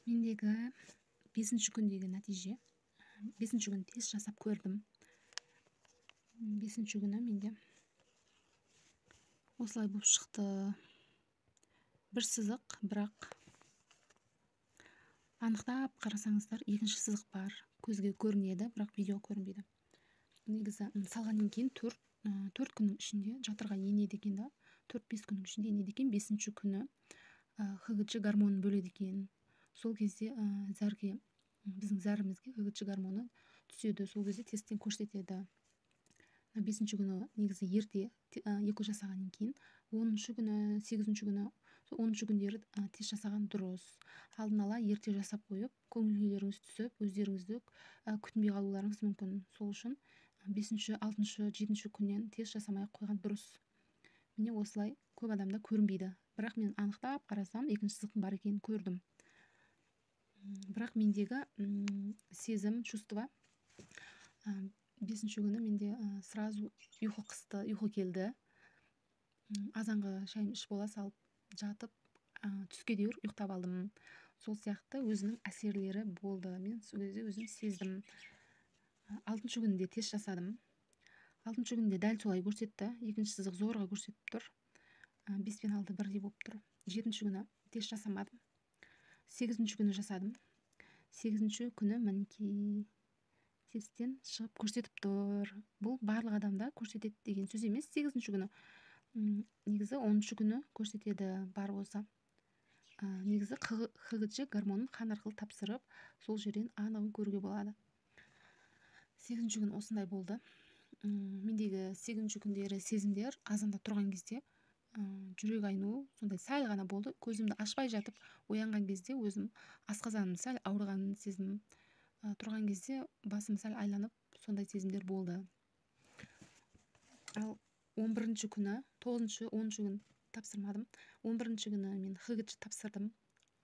Мендегі бесінші күндегі нәтиже. Бесінші күні тест жасап көрдім. Бесінші күні менде осылай болып шықты. Бір сызық, бірақ анықтап қарасаңыздар, екінші сызық бар. Көзге көрінеді, бірақ видео көрінбейді. Негізі салғаннан кейін 4 күннің ішінде жатырға енеді екен да. 4-5 күннің ішінде енеді екен. Бесінші күні ХГЧ гормонын бөледі екен. Сол кезде зәрге, біздің зәрімізге ХГЧ гормоны түседі. Сол кезде тесттен көрсетеді. Бесінші күні негізі ерте, ЭКО жасағаннан кейін 10-күні, 8-күні, сол 10-күндері тест жасаған дұрыс. Алдын ала ерте жасап қойып, көңіл күйлеріңіз түсіп, өздеріңізді күтінбей қалуларыңыз мүмкін. Сол үшін бесінші, алтыншы, жетінші күннен тест жасамай қойған дұрыс. Міне, осылай көп адамда көрінбейді. Бірақ мен анықтап қарасам, екінші сызықтың бар екенін көрдім. Бірақ мендегі сезім, чувство, бесінші күні менде сразу ұйқы қысты, ұйқы келді. Азанғы шайым ішіп бола салып жатып, түске дейін ұйықтап алдым. Сол сияқты өзінің әсерлері болды. Мен сол кезде өзім сездім. Алтыншы күнде тест жасадым. Алтыншы күнде дәл солай көрсетті. Екінші сызық зорға көрсетіп тұр. 5 пен 6 бірдей болып тұр. Жетінші күні тест жасамадым. Сегізінші күні жасадым. Сегізінші күні, мінекей, тесттен шығып көрсетіп тұр. Бұл барлық адамда көрсетеді деген сөз емес. Сегізінші күні, негізі 10-күні көрсетеді бар болса. Негізі ХГЧ гормонын қан арқылы тапсырып, сол жерден анығын көруге болады. Сегізінші күн осындай болды. Мендегі сегізінші күндері сезімдер: азанда тұрған кезде жүрек айну сондай сәл ғана болды. Көзімді ашпай жатып оянған кезде өзім асқазаным сәл ауырғанын сездім. Тұрған кезде басым сәл айланып, сондай сезімдер болды. Ал 11-күні, тоғызыншы, 10-күн тапсырмадым. 11-күні мен ХГЧ тапсырдым.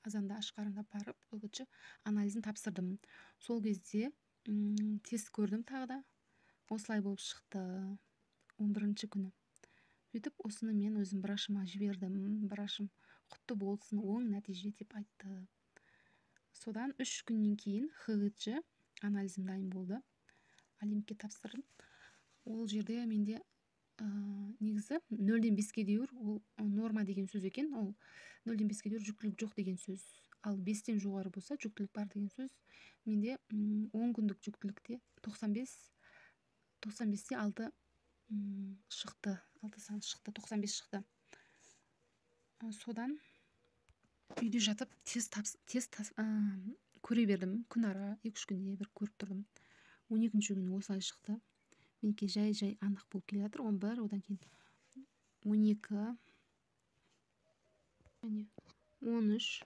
Азанда аш қарынға барып, ХГЧ анализін тапсырдым. Сол кезде тест көрдім, тағы да осылай болып шықты 11-күні. Сөйтіп, осыны мен өзім врачыма жібердім. Врачым «Құтты болсын, оң нәтиже» деп айтты. Содан 3 күннен кейін ХГЧ анализім дайын болды, Олимпке тапсырдым. Ол жерде менде негізі 0-ден 5-ке дейін ол норма деген сөз екен. Ол 0-ден 5-ке дейін жүктілік жоқ деген сөз, ал 5-тен жоғары болса, жүктілік бар деген сөз. Менде 10 күндік жүктілікте 95, 95-те 6 шықты, алты сан шықты, 95 шықты. Содан үйде жатып тест көре бердім. Күн ара, 2-3 күнде бір көріп тұрдым. 12-күні осылай шықты. Мінекей, жай жай анық болып келе жатыр. 11, одан кейін 12 және 13,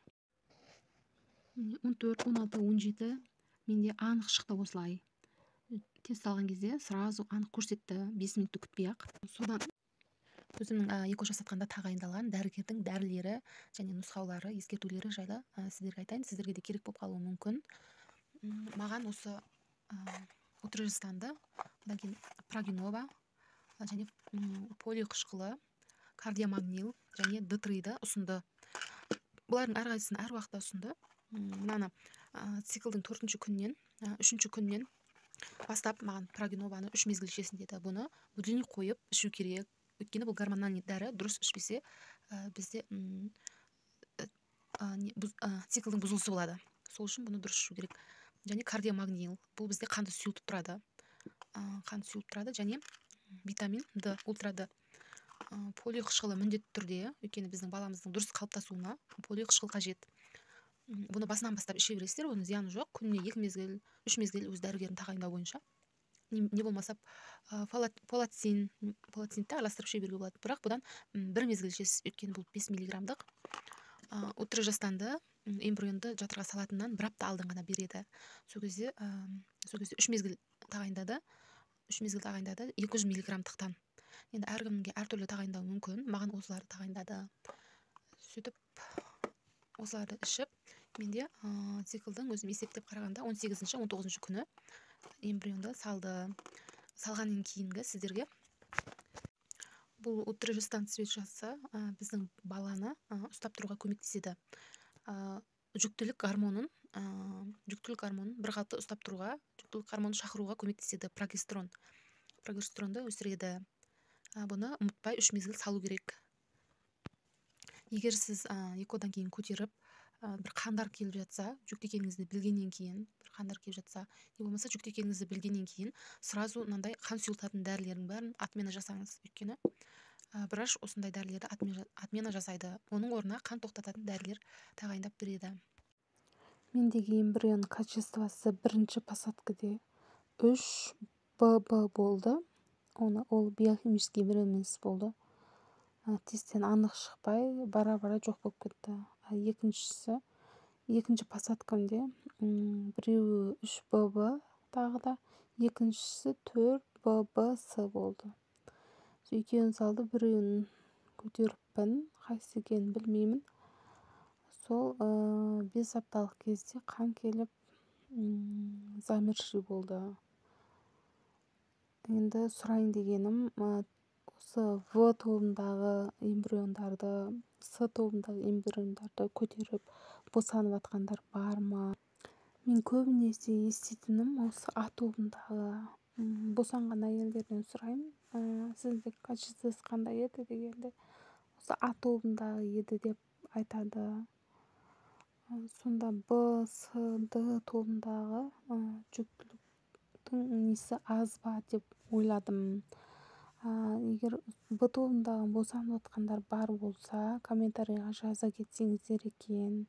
14, 16, 17 менде анық шықты. Осылай тест алған кезде сразу анық көрсетті, 5 минутты күтпей ақ. Содан өзімнің ЭКО жасатқанда тағайындалған дәрігердің дәрілері және нұсқаулары, ескертулері жайлы сіздерге айтайын. Сіздерге де керек болып қалуы мүмкін. Маған осы Утрожестанды, одан кейін Прогинова және фолий қышқылы, Кардиомагнил және Д3-ді ұсынды. Бұлардың әрқайсысын әр уақытта ұсынды. Мынаны циклдың төртінші күнінен, үшінші күнінен бастап маған Прогинованы үш мезгіл ішесің деді. Бұны будильник қойып ішу керек, өйткені бұл гормональный дәрі, дұрыс ішпесе, бізде циклдың бұзылысы болады. Сол үшін бұны дұрыс ішу керек. Және Кардиомагнил, бұл бізде қанды сұйылтып тұрады, қанды сұйылтып тұрады. Және витамин Д, Ультра Д. Фолий қышқылы міндетті түрде, өйткені біздің баламыздың дұрыс қалыптасуына фолий қышқыл қажет. Бұны басынан бастап іше бересіздер, оның зияны жоқ. Күніне екі мезгіл, үш мезгіл, өз дәрігердің тағайындауы бойынша. Не болмаса фолацинді араластырып іше беруге болады, бірақ бұдан бір мезгіл ішесіз, өйткені бұл 5 миллиграммдық. Утрожестанды эмбрионды жатырға салатыннан бір апта алдын ғана береді. Сол кезде үш мезгіл тағайындады, үш мезгіл тағайындады 200 миллиграммдықтан. Енді әркімге әртүрлі тағайындауы мүмкін, маған осыларды тағайындады. Сөйтіп, осыларды ішіп, менде циклдың өзім есептеп қарағанда 18-, 19-күні эмбрионды салды. Салғаннан кейінгі сіздерге бұл Утрожестан свечасы біздің баланы ұстап тұруға көмектеседі. Жүктілік гормонын жүктілік гормонын бір қалыпты ұстап тұруға, жүктілік гормонын шақыруға көмектеседі. Прогестеронды өсіреді. Бұны ұмытпай 3 мезгіл салу керек. Егер сіз ЭКО-дан кейін көтеріп, бір қандар келіп жатса, жүкті екеніңізді білгеннен кейін, бір қандар келіп жатса, не болмаса жүкті екеніңізді білгеннен кейін сразу мынандай қан сұйылтатын дәрілердің бәрін отмена жасаңыз. Өйткені врач осындай дәрілерді отмена жасайды. Оның орнына қан тоқтататын дәрілер тағайындап береді. Мендегі эмбрион качествосы бірінші посадкаде 3 ББ болды. Оны ол биохимический беременность болды. Тесттен анық шықпай, бара-бара жоқ болып кетті. Екіншісі, екінші посадкамде біреуі 3 ББ тағы да, екіншісі 4 ББС болды. Екеуін салды, біреуін көтеріппін, қайсысы екенін білмеймін. Сол 5 апталық кезде қан келіп, замерший болды. Енді сұрайын дегенім, осы В тобындағы эмбриондарды, С тобындағы эмбриондарды көтеріп босанып жатқандар бар ма? Мен көбінесе еститінім, осы А тобындағы босанған әйелдерден сұраймын, сізде качествосы қандай еді дегенде, осы А тобындағы еді деп айтады. Сонда Б, С, Д тобындағы жүктіліктің несі аз ба деп ойладым. Егер Б тобындағы босанып жатқандар бар болса, комментарийға жаза кетсеңіздер екен.